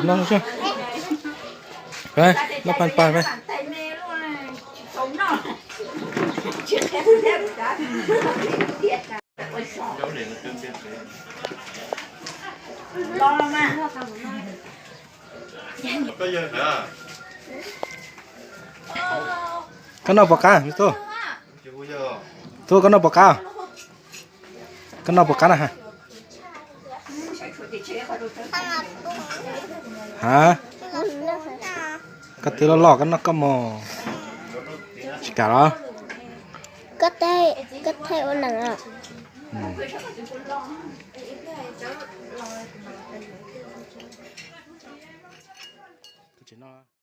Noj xwb. Noj paj paj. Koj noj puas qab, Tub? Tub, koj noj puas qab? Koj noj puas qab na? Ha? Koj twb loj loj koj noj koj mog. Tsis kam los? Koj thaij ua neeg os.